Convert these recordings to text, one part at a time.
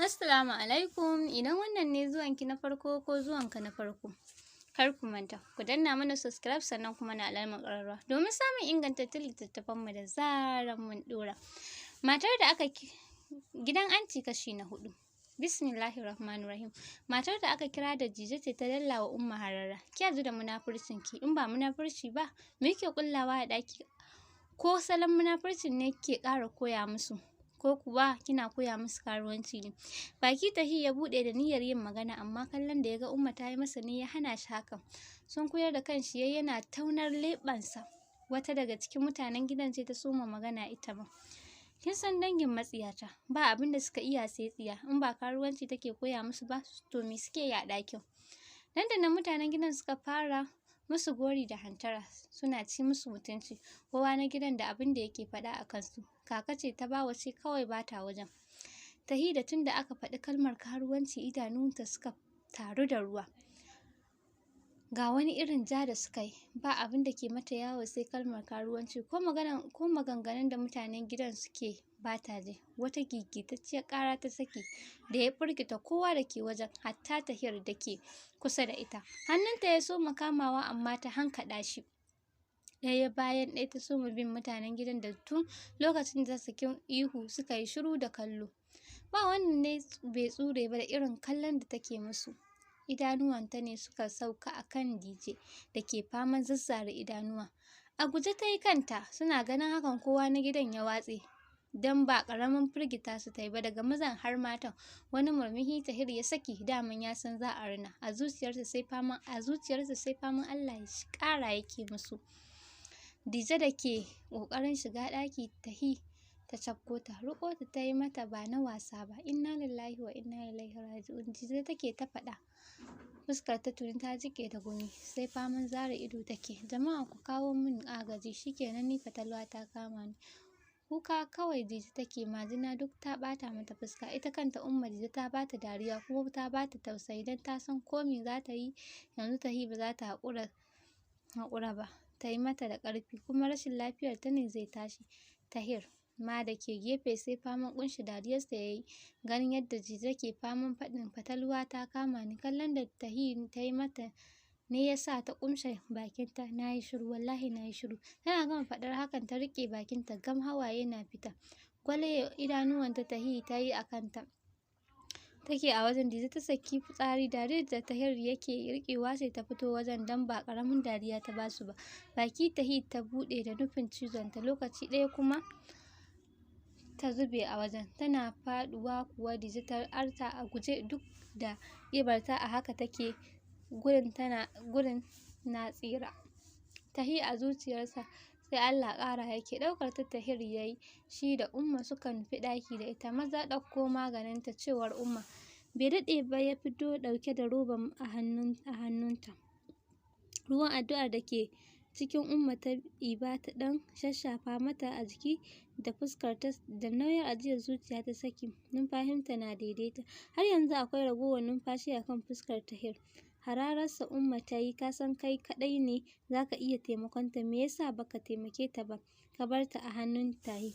Assalamu alaikum. Idan wannan ne zuwanki na farko ko zuwanka na farko, kar ku manta ku danna mana subscribe, sannan kuma na alamar ƙararrawa domin samun ingantattun littattafan mu da zarar mun ɗora. Matar da aka gidan anti, kashi na huɗu. Bismillahir Rahmanir Rahim. Matar da aka kira da Dije ce ta dalla wa Umma harara. "Ki da munafurcin ki, in ba munafurci ba, me yake kullawa a ɗaki? Ko salon munafurcin ne ke ƙara koya musu? Ko kuwa kina koya musu karuwanci ne?" Baki Tahi ya buɗe da niyyar yin magana, amma kallon da ya ga Umma ta yi masa ne ya hana shi hakan. Sunkuyar da kanshi yayi yana taunar leɓensa. Wata daga cikin mutanen gidan ce ta soma magana ita ma. "Kin san dangin matsiyata, ba abin da suka iya sai tsiya. In ba karuwanci take koya musu ba, to me suke yi a ɗakin?" Nan da nan mutanen gidan suka fara musu gori da hantara, suna ci musu mutunci, kowa na gidan da abin da yake faɗa a kansu. Kaka ce ta bawa ce kawai bata wajen. Tahida tunda aka faɗi kalmar karuwanci idanunta suka taru da ruwa. Ga wani irin ja da suka yi, ba abin da ke mata yawo sai kalmar karuwanci. Ko magana ko maganganun da mutanen gidan suke ba ta ji. Wata gigitacciyar ƙara ta saki da ya firgita kowa da ke wajen, hatta Tahir da ke kusa da ita. Hannunta ya soma kamawa, amma ta hankaɗa shi. Ɗaya bayan ɗaya ta soma bin mutanen gidan da tun lokacin da ta saki ihu suka yi shiru da kallo. Ba wanda ne bai tsure ba da irin kallon da take musu. Idanuwanta ne suka sauka a kan Dije da ke faman zazzare idanuwa. A guje ta yi kanta, suna ganin hakan kowa na gidan ya watse, don ba ƙaramin firgita su ta yi ba, daga mazan har matan. Wani murmushi Tahir ya saki, daman ya san za a rina. A zuciyarsa sai faman Allah ya ƙara yake musu. Dije da ke ƙoƙarin shiga ɗaki, Tahi ta cafko ta, riƙo ta ta yi mata ba na wasa ba. "Inna lillahi wa inna ilaihi raji'un," Dije take ta faɗa. Fuskar ta tuni ta jiƙe da gumi, sai faman zare ido take. "Jama'a, ku kawo min agaji, shikenan ni fatalwa ta kama ni." Kuka kawai Dije take, majina duk ta ɓata mata fuska. Ita kanta Umma Dije ta bata dariya kuma ta bata tausayi, don ta san ko me za ta yi yanzu Tahi ba za ta haƙura ba. Ta yi mata da ƙarfi, kuma rashin lafiyar ta ne zai tashi. Tahir ma da ke gefe sai faman ƙunshe dariyarsa ya yi ganin yadda Dije ke faman faɗin "fatalwa ta kama ni". Kallon da Tahi ta yi mata ne ya sa ta ƙumshe bakinta. "Na yi shiru, wallahi na yi shiru." Tana gama faɗar hakan ta riƙe bakinta gam, hawaye na fita. Gwale idanuwanta Tahi ta yi a kanta take a wajen. Dije ta saki fitsari. Dariyar da Tahir yake riƙewa ce ta fito wajen, don ba ƙaramin dariya ta basu ba. Baki Tahi ta buɗe da nufin cizon ta, lokaci ɗaya kuma ta zube a wajen. Tana faɗuwa kuwa Dije ta arta a guje, duk da ƙibarta a haka take gudun tana gudun na tsira. Tahi a zuciyarsa sai Allah ƙara yake. Ɗaukar ta Tahir yayi, shi da Umma suka nufi ɗaki da ita. "Maza ɗauko maganinta," cewar Umma. Bai daɗe ba ya fito ɗauke da roba a hannunta. Ruwan addu'ar da ke cikin Umma ta ɗiba ta ɗan shashafa mata a jiki da fuskarta. Da nauyin ajiyar zuciya ta saki, numfashinta na daidaita. Har yanzu akwai ragowar numfashi a kan fuskar Tahir. Hararsa Umma ta yi. "Ka san kai kaɗai ne zaka iya taimakonta, me yasa baka taimake ta ba, ka bar ta a hannun Tahi?"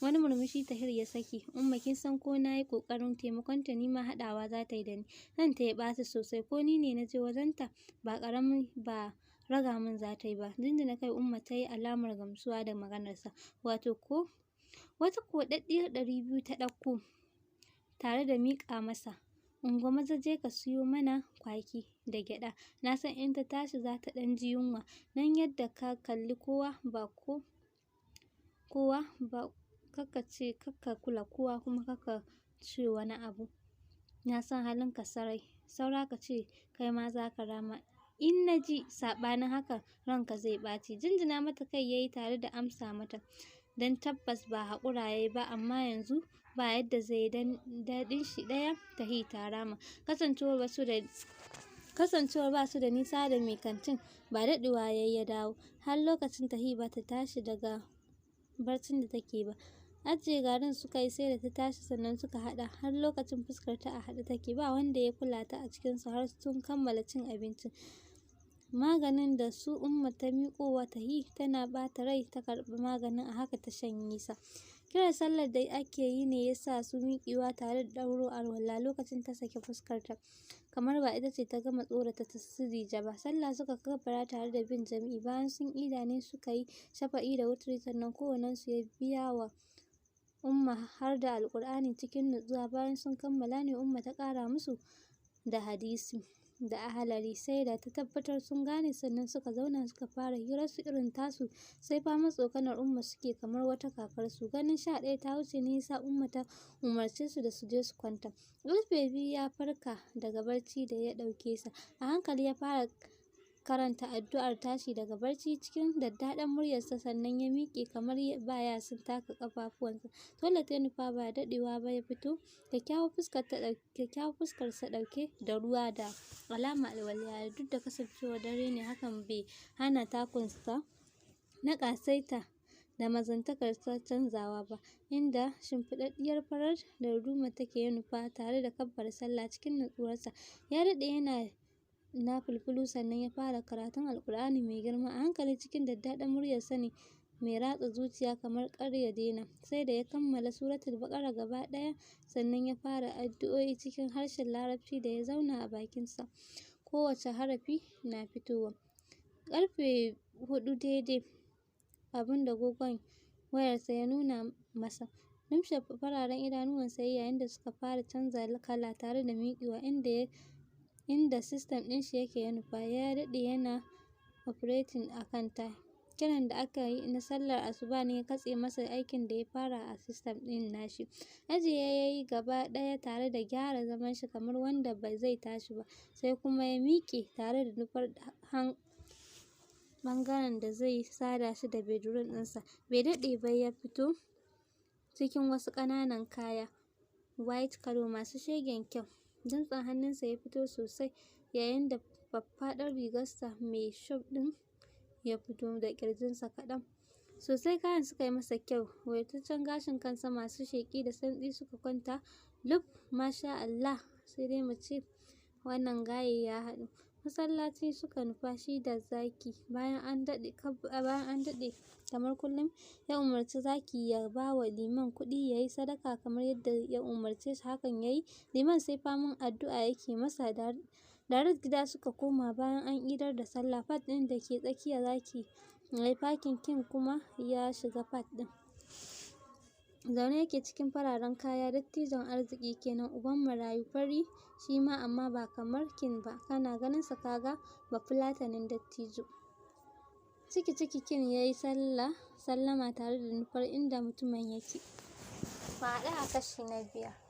Wani murmushi Tahir ya saki. "Umma, kin san ko na yi ƙoƙarin taimakonta, ni ma haɗawa za ta yi da ni." Ranta ya ɓaci sosai. "Ko ni ne na je wajenta, ba ƙaramin ba raga min za ta yi ba." Jinjina kai Umma ta yi alamar gamsuwa da maganarsa. Wato ko wata koɗaɗɗiyar 200 ta ɗauko tare da miƙa masa. "Ungo, maza je ka siyo mana kwaki da gyaɗa. Na san in ta tashi za ta ɗan ji yunwa. Nan yadda ka kalli kowa ba ko kowa ba, kakka ce kakka kula kowa, kuma kakka ce wani abu. Na san halinka sarai. Saura ka ce kai ma za ka rama. In na ji saɓanin haka, ranka zai ɓaci." Jinjina mata kai yayi tare da amsa mata. Don tabbas ba haƙura yayi ba, amma yanzu ba yadda zai yi, don daɗin shi ɗaya Tahi ta rama. Kasancewar ba su da nisa da mai kantin, ba daɗewa yayi ya dawo. Har lokacin Tahi ba ta tashi daga barcin da take ba. Ajiye garin suka yi, sai da ta tashi sannan suka haɗa. Har lokacin fuskar ta a haɗe take. Ba wanda ya kula ta a cikinsu har sun kammala cin abincin. Maganin da su Umma ta miƙo wa Tahi, tana ɓata rai ta karɓi maganin, a haka ta shanye sa. Kiran sallar da ake yi ne ya sa su miƙewa tare da ɗauro alwala lokacin ta saki fuskarta kamar ba ita ce ta gama tsorata su Dija ba. Sallah suka kabbara tare da bin jami'i. Bayan sun ida ne suka yi shafa'i da wuturi, sannan kowannensu ya biya wa Umma har da Alƙur'ani cikin nutsuwa. Bayan sun kammala ne Umma ta ƙara musu da hadisi da ahalari, sai da ta tabbatar sun gane sannan suka zauna suka fara hirarsu irin tasu, sai faman tsokanar Umma suke kamar wata kakarsu. Ganin 11 ta wuce ne yasa Umma ta umarce su da su je su kwanta. 2:00 ya farka daga barci da ya ɗauke sa. A hankali ya fara karanta addu'ar tashi daga barci cikin daddaɗan muryarsa, sannan ya miƙe kamar baya son taka ƙafafuwansa. Toilet ya nufa, ba daɗewa ba ya fito, kyakkyawar fuskarsa ɗauke da ruwa, da alama alwala, duk da kasancewar dare ne hakan bai hana takunsa na ƙasaita da mazantakarsa canzawa ba. Inda shimfiɗaɗɗiyar farar darduma take ya nufa tare da kabbara sallah cikin nutsuwarsa. Ya daɗe yana nafilfilu sannan ya fara karatun Alƙur'ani mai girma a hankali cikin daddaɗan muryarsa ne mai ratsa zuciya kamar kar ya daina. Sai da ya kammala suratul Baƙara gaba ɗaya sannan ya fara addu'o'i cikin harshen Larabci da ya zauna a bakinsa, kowace harafi na fitowa. 4:00 daidai abinda agogon wayarsa ya nuna masa. Lumshe fararen idanuwansa yayi yayin da suka fara canza kala tare da miƙewa inda system ɗin shi yake ya nufa. Ya daɗe yana operating a kanta. Kiran da aka yi na sallar asuba ne ya katse masa aikin da ya fara a system ɗin nashi. Ajiye ya yi gaba ɗaya tare da gyara zaman shi kamar wanda ba zai tashi ba, sai kuma ya miƙe tare da nufar ɓangaren da zai sada shi da bedroom ɗinsa. Bai daɗe ba ya fito cikin wasu ƙananan kaya white colour masu shegen kyau. Dantsen hannunsa ya fito sosai yayin da faffaɗar rigarsa mai shape ɗin ya fito da ƙirjinsa kaɗan. Sosai kayan suka yi masa kyau. Wadataccen gashin kansa masu sheƙi da santsi suka kwanta luf. Masha Allah, sai dai mu ce wannan gaye ya haɗu. Masallaci suka nufa shi da Zaki. Bayan an daɗe kamar kullum ya umarci Zaki ya bawa Liman kuɗi ya yi sadaka kamar yadda ya umarce shi, hakan ya yi. Liman sai faman addu'a yake masa. Direct gida suka koma bayan an idar da sallah. Part ɗin da ke tsakiya Zaki ya yi parking, King kuma ya shiga part ɗin. Zaune yake cikin fararen kaya, dattijon arziki kenan, uban marayu, fari shi ma amma ba kamar King ba, kana ganinsa ka ga bafulatanin dattijo. Ciki ciki King ya yi sallama tare da nufar inda mutumin yake. Mu haɗu a kashi na 5.